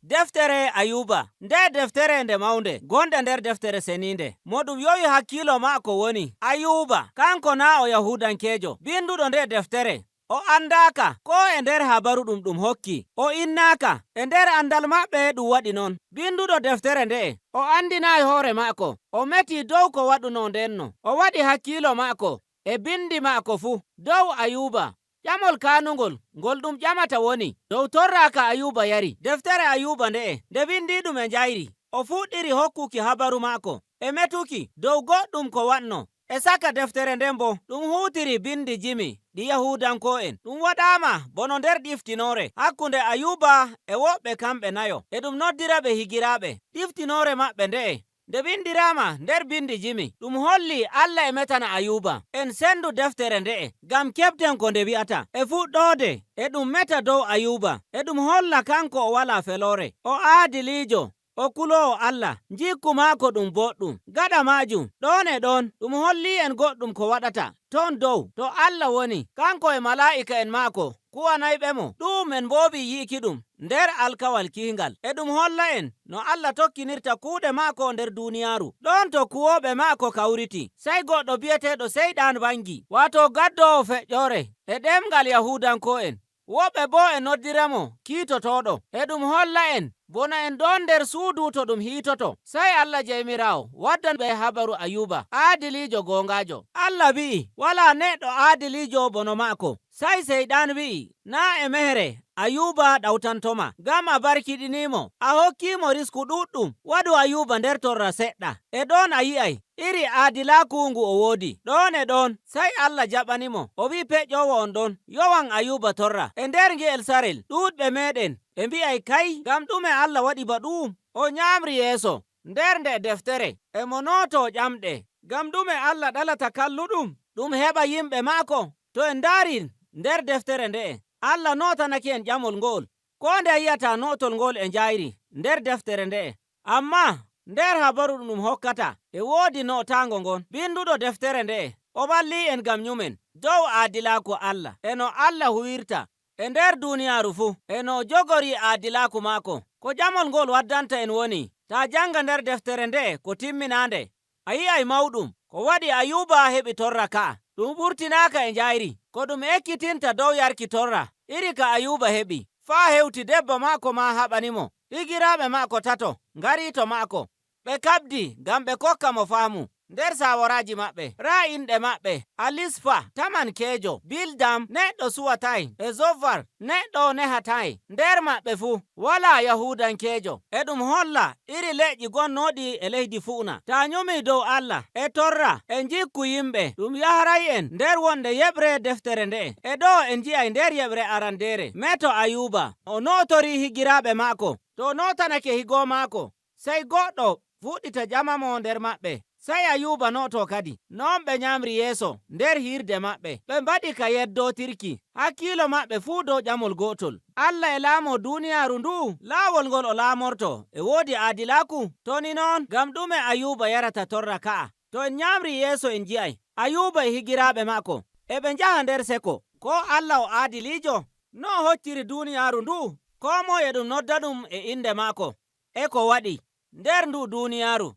Deftere Ayuba nde deftere nde mawnde gonɗe nder deftere seninde. Mo ɗum yowi hakkilo maako woni Ayuba, kanko na o Yahudankejo binduɗo nde deftere. O andaka ko e nder habaru ɗum ɗum hokki, o innaka e nder andal maɓɓe ɗum waɗi non. Binduɗo deftere nde'e o andinayi hoore maako, o meti dow ko waɗuno ndenno, o waɗi hakkilo maako e bindi maako fuu dow Ayuba. Ƴamol kanungol ngol ɗum ƴamata woni dow torra ka Ayuba yari. Deftere Ayuba nde'e nde bindi ɗum e njayri. O fuɗɗiri hokkuki habaru maako e metuki dow goɗɗum ko waɗno. E saka deftere nden bo ɗum hutiri bindi jimi ɗi Yahudanko'en. Ɗum waɗama bono nder ɗiftinore hakkunde Ayuba e woɓɓe kamɓe nayo. E ɗum noddira ɓe higiraaɓe. Ɗiftinore maɓɓe nde'e nde bindirama nder bindi jimi. Ɗum holli Allah e metana Ayuba. En sendu deftere nde'e ngam keɓten ko nde wi'ata. E fuɗɗode e ɗum meta dow Ayuba. E ɗum holla kanko o wala felore. O aadilijo, o kulowo Allah, jikku maako ɗum boɗɗum. Gaɗa majum ɗon e ɗon ɗum holli en goɗɗum ko waɗata ton dow to Allah woni, kanko e mala'ika en maako kuwanayɓe mo. Ɗum en mbowi yi'iki ɗum nder alkawal kihingal. E ɗum holla en no Allah tokkinirta kuuɗe maako nder duniyaaru. Ɗon to kuwoɓe maako kawriti, sey goɗɗo bi'eteɗo Seyɗan wangi, wato gaddowo feƴƴore e ɗemgal Yahudanko'en. Woɓɓe bo e noddiramo kiitotoɗo. E ɗum holla en bono en ɗon nder suudu to ɗum hiitoto. Sey Allah Jawmirawo waddan ɓe habaru Ayuba, aadilijo gongajo. Allah wi'i wala neɗɗo aadilijo bono maako. Sey Seyɗan wi'i na e mehere Ayuba ɗawtantoma, ngam a barkiɗinimo, a hokkimo risku ɗuɗɗum. Waɗu Ayuba nder torra seɗɗa, e ɗon a yi'ay iri aadilaku ngu o woodi. Ɗon e ɗon sey Allah jaɓanimo, o wi'i peƴƴowo on ɗon yowan Ayuba torra. E nder nge'el sarel ɗuɗɓe meɗen ɓe mbi'ay kay, ngam ɗume Allah waɗi ba ɗum? O nyamri yeeso nder nde deftere e mo noto ƴamɗe, ngam ɗume Allah ɗalata kalluɗum ɗum heɓa yimɓe maako? To en ndaari nder deftere nde'e, Allah notanake en ƴamol ngo'ol. Ko nde a yi'ata notol ngol e njayri nder deftere nde'e, amma nder habaru ɗum hokkata e woodi notango ngon. Binduɗo deftere nde'e o walli en ngam nyumen dow aadilaku Allah e no Allah huwirta e nder duniyaaru fuu e no jogori aadilaku maako. Ko ƴamol ngol waddanta en woni, ta janga nder deftere nde'e ko timminande, a yi'ay mawɗum ko waɗi Ayuba heɓi torra ka'a. Ɗum ɓurtinaka e njayri ko ɗum ekkitinta dow yarki torra iri ka Ayuba heɓi, faa hewti debbo maako ma haɓanimo. Higiraaɓe maako tato ngari to maako, ɓe kabdi ngam ɓe kokka mo faamu nder saworaji maɓɓe. Raa inɗe maɓɓe: Alisfa tamankejo, Bildam neɗɗo suwatay, e Zovar neɗɗo nehatay. Nder maɓɓe fuu wala Yahudankejo. E ɗum holla iri leƴƴi gonnoɗi e leydi fu'na. Ta nyumi dow Allah e torra e jikku yimɓe, ɗum yaharay en nder wonde yeɓre deftere nde'e. E ɗo en ji'ay nder yeɓre arandere meto Ayuba o notori higiraaɓe maako. To notanake higo maako, sey goɗɗo fuɗɗita ƴamamo nder maɓɓe. Sey Ayuba noto kadi. Non ɓe nyamri yeeso nder hirde maɓɓe, ɓe mbaɗi ka yeddotirki, hakkilo maɓɓe fuu dow ƴamol gotol: Allah e laamo duniyaaru ndu? Laawol ngol o laamorto e woodi aadilaku? Toni noon, ngam ɗume Ayuba yarata torra ka'a? To en nyamri yeeso en ji'ay Ayuba e higiraaɓe maako e ɓe njaha nder seko. Ko Allah o aadilijo no hocciri duniyaaru ndu, ko moye ɗum nodda ɗum e inde maako e ko waɗi nder ndu duniyaaru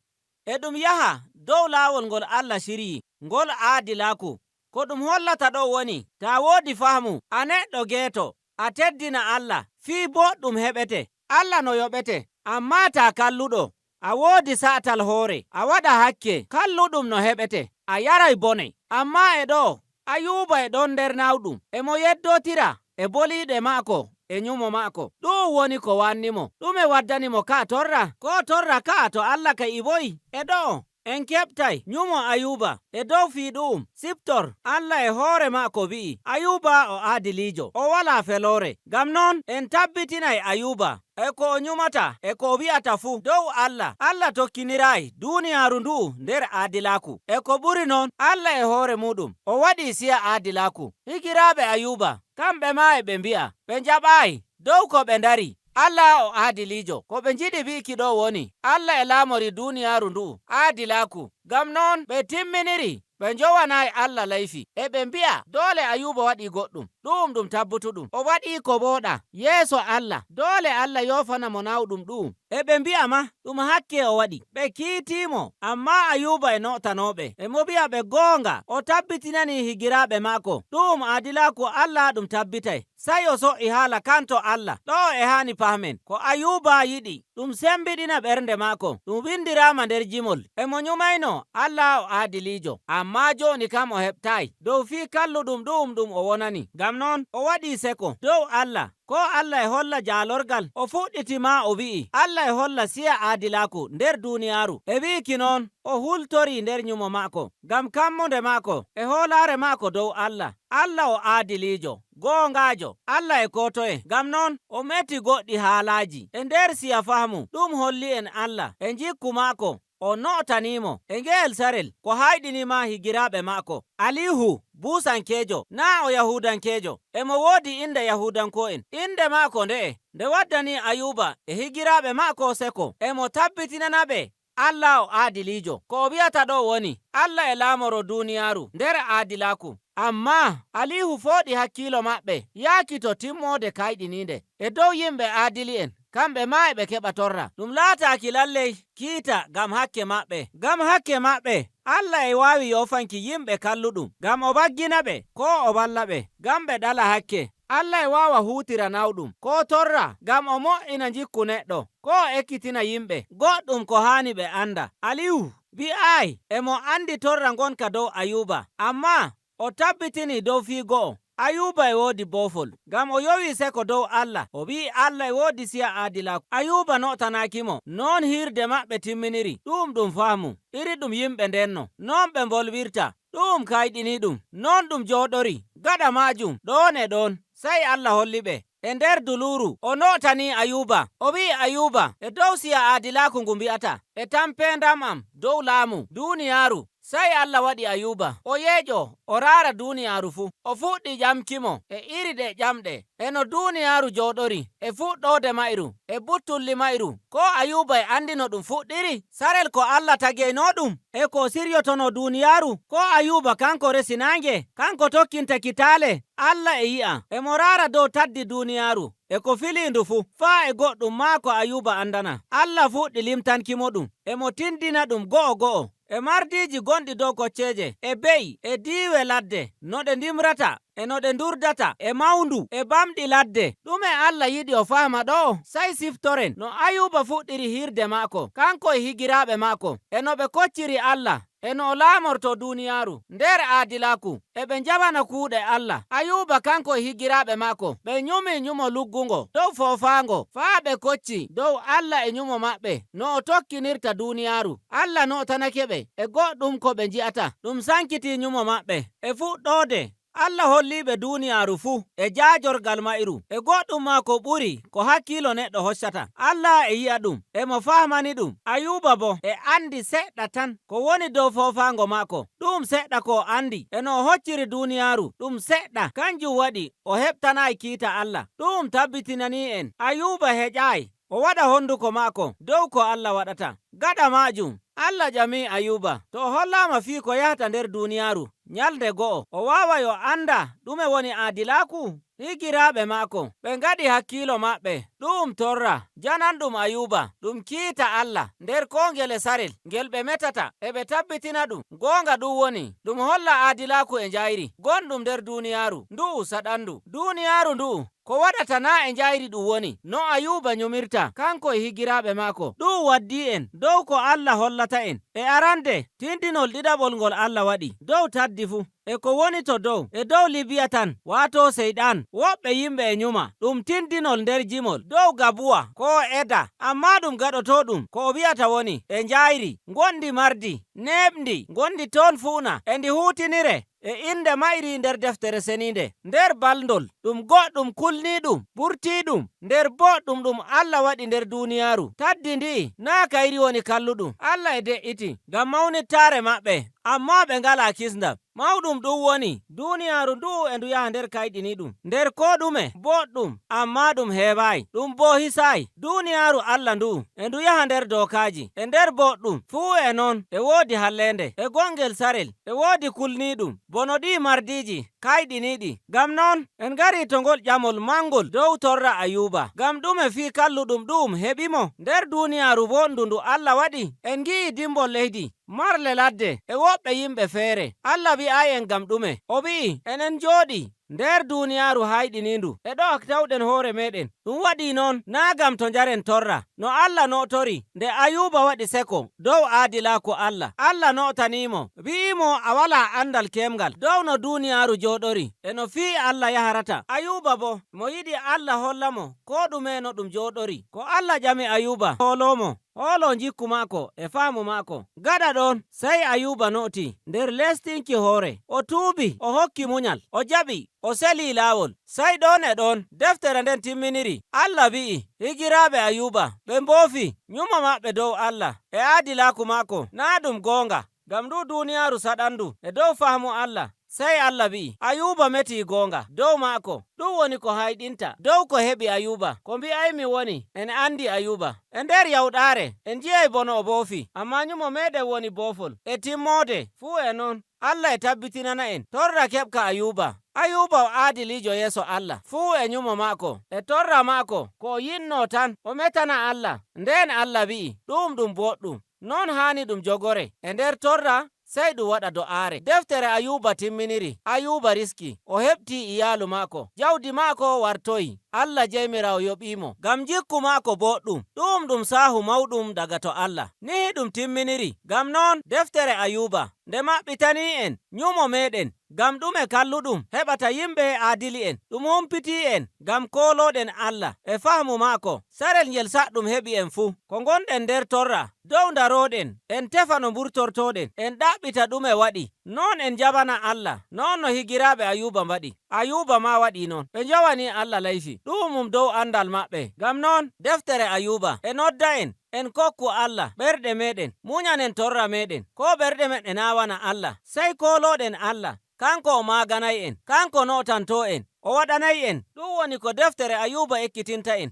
e ɗum yaha dow laawol ngol Allah siryi ngol aadilaku. Ko ɗum hollata ɗo woni, ta woodi faamu, a neɗɗo geeto, a teddina Allah, fii boɗɗum heɓete, Allah no yoɓete. Amma ta kalluɗo, a woodi sa'atal hoore, a waɗa hakke, kalluɗum no heɓete, a yaray bone. Amma e ɗo Ayuba e ɗon nder nawɗum, emo yeddotira e boliɗe maako e nyumo maako. Ɗum woni ko wannimo. Ɗume waddanimo ka torra? Ko torra ka to Allah ka iboyi? E ɗo en keɓtay nyumo Ayuba e dow fii ɗum. Siptor Allah e hoore maako wi'i Ayuba o aadilijo, o wala felore. Ngam non en tabbitinay Ayuba e ko o nyumata e ko o wi'ata fuu dow Allah. Allah tokkinirayi duniyaaru ndu nder aadilaku. E ko ɓuri non, Allah e hoore muɗum o waɗi siya aadilaku. Higiraaɓe Ayuba kamɓe ma e ɓe mbi'a ɓe njaɓaayi dow ko ɓe ndari Allah o aadilijo. Ko ɓe njiɗi wi'iki ɗo woni Allah e laamori duniyaaru ndu aadilaku. Ngam non ɓe timminiri. Ɓe njowanayi Allah layfi. E ɓe mbi'a doole Ayuba waɗi goɗɗum. Ɗum ɗum tabbutuɗum. O waɗi ko booɗa yeeso Allah. Doole Allah yofana mo nawɗum ɗu'um. E ɓe mbi'a ma ɗum hakke o waɗi. Ɓe kiitimo, amma Ayuba e notanoɓe. E mo wi'a ɓe goonga, o tabbitinani higiraaɓe maako. Ɗum aadilaku Allah ɗum tabbitay. Sey o so'i haala kanto Allah. Ɗo e hani pahmen ko Ayuba yiɗi ɗum sembiɗina ɓernde maako. Ɗum windirama nder jimol. E mo nyumayno Allah o aadilijo. Amma joni kam o heɓtayi dow fii kalluɗum ɗum ɗum o wonani. Ngam non o waɗi seko dow Allah. Ko Allah e holla jalorgal o fuɗɗitima o wi'i Allah e holla siya aadilaku nder duniyaaru. E wi'iki non o hultori nder nyumo maako ngam kammunde maako e hoolaare maako dow Allah. Allah o aadilijo, goongaajo, Allah e kotoye. Ngam non o meti goɗɗi haalaji e nder siya fahmu. Ɗum holli en Allah e jikku maako o notanimo e ngeel sarel ko hayɗinima higiraaɓe maako. Alihu busankejo na o yahudankejo, emo woodi inde yahudanko'en. Inde maako nde'e nde waddani Ayuba e higiraaɓe maako seko. Emo tabbitinana ɓe Allah o aadilijo. Ko o wi'ata ɗo woni Allah e laamoro duniyaaru nder aadilaku. Amma Alihu fooɗi hakkilo maɓɓe yaaki to timmode kayɗininde e dow yimɓe aadili'en. Kamɓe ma e ɓe keɓa torra. Ɗum laataki lalley kiita ngam hakke maɓɓe. Ngam hakke maɓɓe Allah e waawi yofanki yimɓe kalluɗum ngam o baggina ɓe ko o walla ɓe ngam ɓe ɗala hakke. Allah e waawa huutira nawɗum ko torra ngam o mo'ina jikku neɗɗo ko o ekkitina yimɓe goɗɗum ko haani ɓe anda. Alihu wi'aay emo andi torra gonka dow Ayuba, amma o tabbitini dow fii go'o. Ayuba e woodi boofol ngam o yowi seko dow Allah. O wi'i Allah e woodi siya aadilaku. Ayuba notanakimo non hirde maɓɓe timminiri. Ɗum ɗum faamu iri ɗum yimɓe ndenno non ɓe bolwirta. Ɗum kayɗini ɗum non ɗum joɗori. Gaɗa majum ɗon e ɗon sey Allah holli ɓe e nder duluru. O notani Ayuba, o wi'i Ayuba e dow siya aadilaku ngu mbi'ata e tampendam am dow laamu duniyaaru. Sey Allah waɗi Ayuba o yeeƴo o raara duniyaaru fuu. O fuɗɗi ƴamkimo e iri ɗe ƴamɗe e no duniyaaru joɗori e fuɗɗode mayru e buttulli mayru. Ko Ayuba e andi no ɗum fuɗɗiri sarel ko Allah tageyno ɗum e ko siryotono duniyaaru. Ko Ayuba kanko resi nange, kanko tokkinta kitale. Allah e yi'a emo raara dow taddi duniyaaru e ko filindu fuu faa e goɗɗum maako Ayuba andana. Allah fuɗɗi limtankimo ɗum, emo tindina ɗum go'o go'o e mardiji gonɗi dow kocceje e be'i e diiwe ladde, no ɗe ndimrata e no ɗe durdata e mawndu e bamɗi ladde. Ɗume Allah yiɗi o fahma ɗo? Sey siftoren no Ayuba fuɗɗiri hirde maako kanko e higiraaɓe maako e no ɓe kocciri Allah e no o laamorto duniyaaru nder aadilaku e ɓe jaɓana kuuɗe Allah. Ayuba kanko e higiraaɓe maako ɓe nyumi nyumo luggungo dow foofaango faa ɓe kocci dow Allah e nyumo maɓɓe no o tokkinirta duniyaaru. Allah notanake ɓe e goɗɗum ko ɓe nji'ata. Ɗum sankiti nyumo maɓɓe. E fuɗɗode Allah holliɓe duniyaaru fuu e jaajorgal mayru e goɗɗum ma ko ɓuri ko hakkilo neɗɗo hoccata. Allah e yi'a ɗum, emo fahmani ɗum. Ayuba bo e andi seɗɗa tan ko woni dow foofango maako. Ɗum seɗɗa ko o andi e no o hocciri duniyaaru, ɗum seɗɗa. Kanjum waɗi o heɓtanayi kiita Allah. Ɗum tabbitinani en Ayuba heƴayi o waɗa honduko maako dow ko Allah waɗata. Gaɗa majum Allah ƴami Ayuba to o hollama fii ko yahata nder duniyaaru nyalde go'o, o waway o anda ɗume woni aadilaku. Higiraaɓe maako ɓe ngaɗi hakkilo maɓɓe ɗum torra jananɗum Ayuba, ɗum kiita Allah nder ko ngele sarel ngel ɓe metata e ɓe tabbitina ɗum goonga. Ɗum woni ɗum holla aadilaku e njayri gonɗum nder duniyaaru ndu'u saɗandu duniyaaru ndu'u ko waɗata na e njayri. Ɗum woni no Ayuba nyumirta kanko e higiraaɓe maako. Ɗum waddi en dow ko Allah hollata en e arande tindinol ɗiɗaɓol ngol Allah waɗi dow taddi fuu e ko woni to dow e dow Libiya tan, wato Seyɗan. Woɓɓe yimɓe e nyuma ɗum tindinol nder jimol dow Gabuwa ko Eda, amma ɗum gaɗoto ɗum ko o wi'ata woni e njayri gondi mardi neɓndi gondi toon fuuna e ndi hutinire e inde mayri nder deftere seninde nder balndol. Ɗum goɗɗum kulniɗum ɓurtiɗum nder boɗɗum ɗum Allah waɗi nder duniyaaru. Taddi ndi na kayri woni kalluɗum. Allah e de'iti ngam mawnittare maɓɓe, amma ɓe ngala kisdam. Mawɗum ɗum woni duniyaaru ndu e ndu yaha nder kayɗini ɗum nder ko ɗume boɗɗum, amma ɗum heewayi, ɗum bo hisayi. Duniyaaru Allah ndu e ndu yaha nder dokaji e nder boɗɗum fuu. E non e woodi hallende e gongel sarel, e woodi kulniɗum bono ɗi mardiji kayɗiniɗi. Ngam non en gari to ngol ƴamol mangol dow torra Ayuba: ngam ɗume fii kalluɗum ɗum heɓimo nder duniyaaru bondu ndu Allah waɗi? En gi'i dimbol leydi, marle ladde e woɓɓe yimɓe feere. Allah wi'ay en ngam ɗume. O wi'i enen jooɗi nder duniyaaru hayɗinindu e ɗo tawɗen hoore meɗen. Ɗum waɗi noon na gam to njaren torra. No Allah notori nde Ayuba waɗi seko dow aadilaku Allah, Allah notanimo, wi'imo a wala andal kemgal dow no duniyaaru joɗori e no fii Allah yaharata. Ayuba bo mo yiɗi Allah hollamo ko ɗume no ɗum joɗori. Ko Allah ƴami Ayuba holomo hoolo jikku maako e faamu maako. Gaɗa ɗon sey Ayuba noti nder lestinki hoore, o tuubi, o hokki munyal, o jaɓi, o seli laawol. Sey ɗon e ɗon deftere nden timminiri. Allah wi'i higiraaɓe Ayuba ɓe mboofi nyuma maɓɓe dow Allah e aadilaku maako na ɗum goonga, ngam ndu duniyaaru saɗandu e dow faamu Allah. Sey Allah wi'i Ayuba meti goonga dow maako. Ɗum woni ko hayɗinta dow ko heɓi Ayuba. Ko mbi'aymi woni en andi Ayuba e nder yawɗaare, en jiyay bono o boofi, amma nyumo meɗen woni boofol e timmode fuu. E non Allah e tabbitinana en torra keɓka Ayuba. Ayuba o aadilijo yeeso Allah fuu e nyumo maako e torra maako. Ko o yinno tan o metana Allah. Nden Allah wi'i ɗum ɗum boɗɗum non haani ɗum jogore e nder torra, sey ɗum waɗa do'aare. Deftere Ayuba timminiri. Ayuba riski, o heɓti iyalu maako, jawdi maako wartoyi. Allah jeymirawo yoɓimo ngam jikku maako boɗɗum. Ɗum ɗum saahu mawɗum daga to Allah. Ni ɗum timminiri. Ngam non deftere Ayuba nde maɓɓitani en nyumo meɗen ngam ɗume kalluɗum heɓata yimɓe aadili en. Ɗum humpiti en ngam koloɗen Allah e fahmu maako. Sarel ngel saɗɗum heɓi en fuu, ko gonɗen nder torra dow, daroɗen en tefa no mburtortoɗen, en ɗaɓɓita ɗume waɗi non, en jaɓana Allah non no higiraɓe Ayuba mbaɗi. Ayuba ma waɗi noon, ɓe jowani Allah layfi ɗumum dow andal maɓɓe. Ngam noon deftere Ayuba e nodda en en kokku Allah ɓerɗe meɗen, muñanen torra meɗen, ko ɓerɗe men e nawana Allah. Sey koloɗen Allah, kanko o maganay en, kanko notanto en, o waɗanay en. Ɗum woni ko deftere Ayuba ekkitinta en.